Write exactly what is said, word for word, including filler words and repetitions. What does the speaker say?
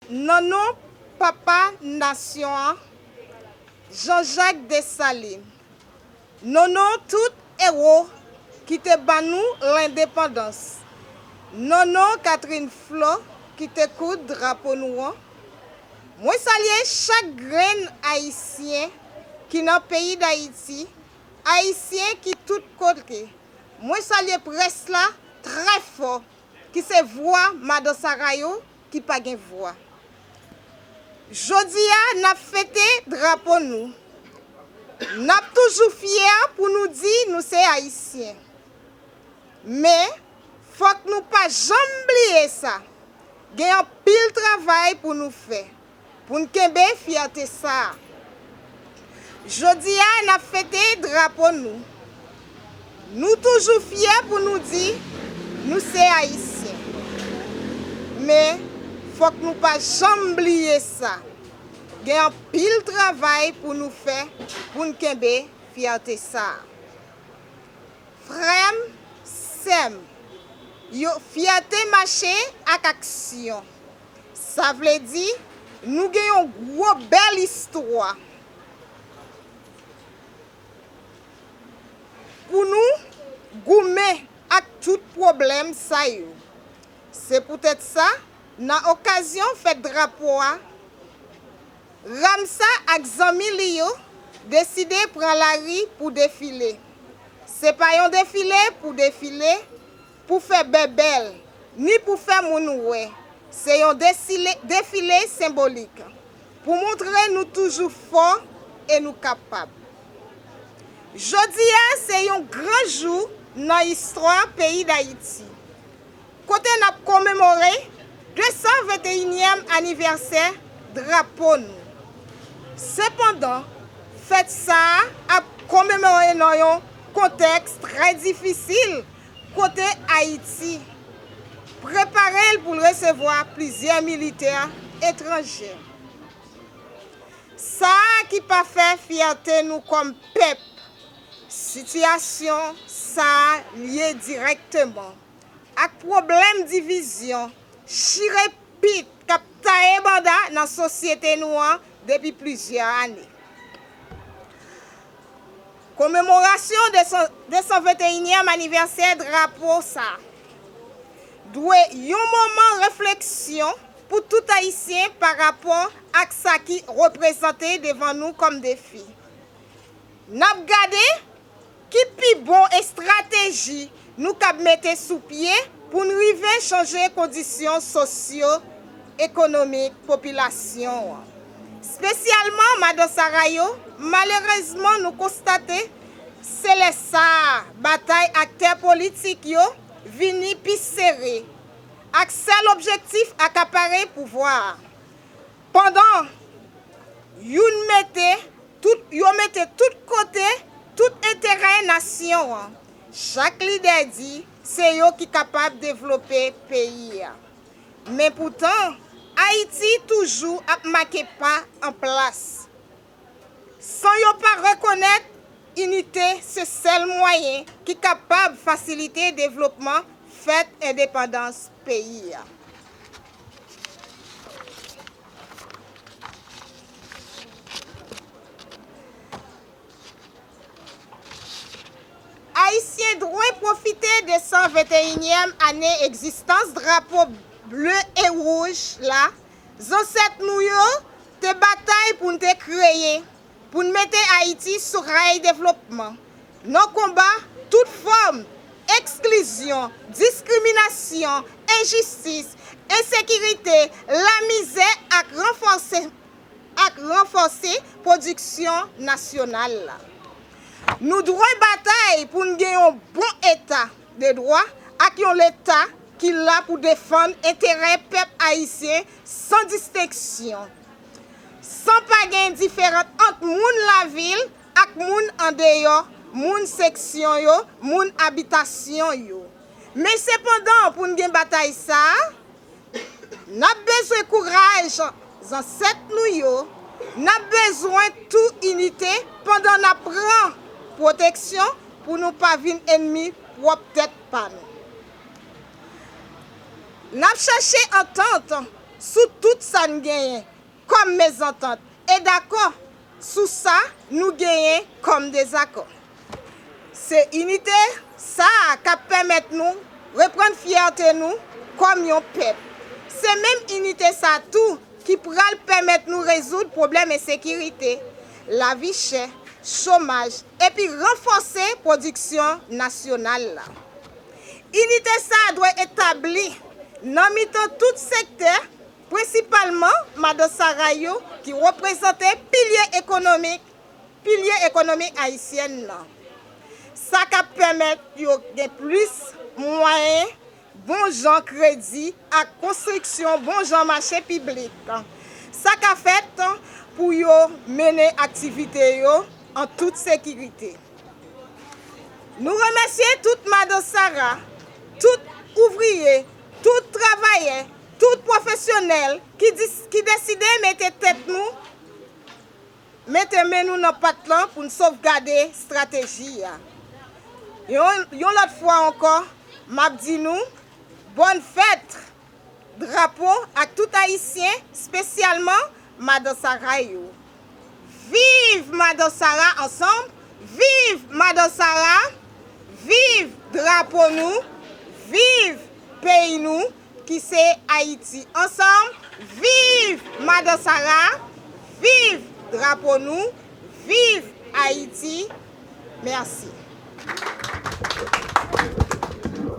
Nan non Papa Nasyon an, Jean-Jacques Dessalines, nan non tout ewo ki te ban nou lendepandans, nan non Catherine Flot ki te koud drapo nou an, mwen salye chak grenn Ayisyen ki nan peyi Dayiti, Ayisyen ki tout kote. Mwen salye près la trè fò, ki se vwa madan Sara yo ki pa gen vwa. Jodi a, n ap fete drapo nou. N ap toujou fyè pou nou di nou se Ayisyen. Men, fòk nou pa janm bliye sa. Gen anpil travay pou nou fè pou n kenbe fyète sa a. Jodi a, n ap fete drapo nou. Nou toujou fyè pou nou di nou se Ayisyen. Men, fòk nou pa janm bliye sa. Gen anpil travay pou nou fè pou n kenbe fyète sa a. Frè m, sè m, yo, fyète mache ak aksyon. Sa vle di, nou gen yon gwo bèl istwa pou nou goumen ak tout pwoblèm sa yo. Se poutèt sa, nan okazyon fèt drapo a, Ramsa ak zanmi li yo deside pran lari pou defile. Se pa yon defile pou defile, pou fè bèbèl, ni pou fè moun wè. Se yon desile, defile senbolik pou montre nou toujou fò e nou kapab. Jodi a, se yon gran jou nan istwa peyi Dayiti, kote n ap komemore de san venteyinyèm anivèsè drapo nou. Sepandan, fèt sa a ap komemore nan yon kontèks trè difisil, kote Ayiti prepare l pou l resevwa plizyè militè etranjè. Sa a ki pa fè fyète nou kòm pèp. Sitiyasyon sa a lye dirèkteman ak pwoblèm divizyon, chire pit k ap taye banda nan sosyete nou an depi plizyè ane. Komemorasyon de san, de san venteyinyèm anivèsè drapo sa a dwe yon moman refleksyon pou tout Ayisyen pa rapò ak sa ki reprezante devan nou kòm defi. N ap gade ki pi bon estrateji nou kab mete sou pye pou n rive chanje kondisyon sosyo-ekonomik popilasyon an, espesyalman madan Sara yo. Malerezman, nou konstate se lè sa a batay aktè politik yo vini pi sere, ak sèl objektif akapare pouvwa a. Pandan youn mete tout, yo mete tout kote tout enterè nasyon an. Chak lidè di se yo ki kapab devlope peyi a. Men poutan, Ayiti toujou ap make pa an plas. San yo pa rekonèt inite se sèl mwayen ki kapab fasilite devlopman fèt endepandans peyi a. Ayisyen dwe pwofite de san venteyinyèm ane egzistans drapo ble e wouj la zansèt nou yo te batay pou n te kreye, pou n mete Ayiti sou ray devlopman, nan konba tout fòm eksklizyon, diskriminasyon, enjistis, ensekirite, lamizè ak ranfòse, ak ranfòse pwodiksyon nasyonal la. Nou dwe batay pou n gen yon bon eta de dwa ak yon Leta ki la pou defann enterè pèp ayisyen san distenksyon, san pa gen diferans ant moun lavil ak moun andeyò, moun seksyon yo, moun abitasyon yo. Men sepandan, pou n gen batay sa a, n ap bezwen kouraj zansèt nou yo, n ap bezwen tou inite pandan n ap pran pwoteksyon pou nou pa vin ènmi pwòp tèt pa nou. N ap chache antant sou tout sa n genyen kòm mezantant e dakò sou sa nou genyen kòm dezakò. Se inite sa a k ap pèmèt nou reprann fyète nou kòm yon pèp. Se menm inite sa a tou ki pral pèmèt nou rezoud pwoblèm ensekirite, lavi chè, chomaj, epi ranfòse pwodiksyon nasyonal la. Inite sa a dwe etabli nan mitan tout sektè, prensipalman madan Sara yo ki reprezante pilye ekonomik, pilye ekonomik ayisyèn nan. Sa k ap pèmèt yo gen plis mwayen, bon jan kredi ak konstriksyon bon jan mache piblik. Sa ka fèt pou yo mennen aktivite yo an tout sekirite. Nou remèsye tout madan Sara, tout ouvriye, tout travayè, tout pwofesyonèl ki, dis- ki deside mete tèt nou, mete men nou nan pat lan pou n sovgade estrateji a. Yon, yon lòt fwa ankò, m ap di nou, bòn fèt drapo ak tout Ayisyen, espesyalman madan Sara yo. Viv madan Sara ansanm, viv madan Sara, viv drapo nou, viv peyi nou ki se Ayiti. Ansanm, viv madan Sara, viv drapo nou, viv Ayiti. Mèsi.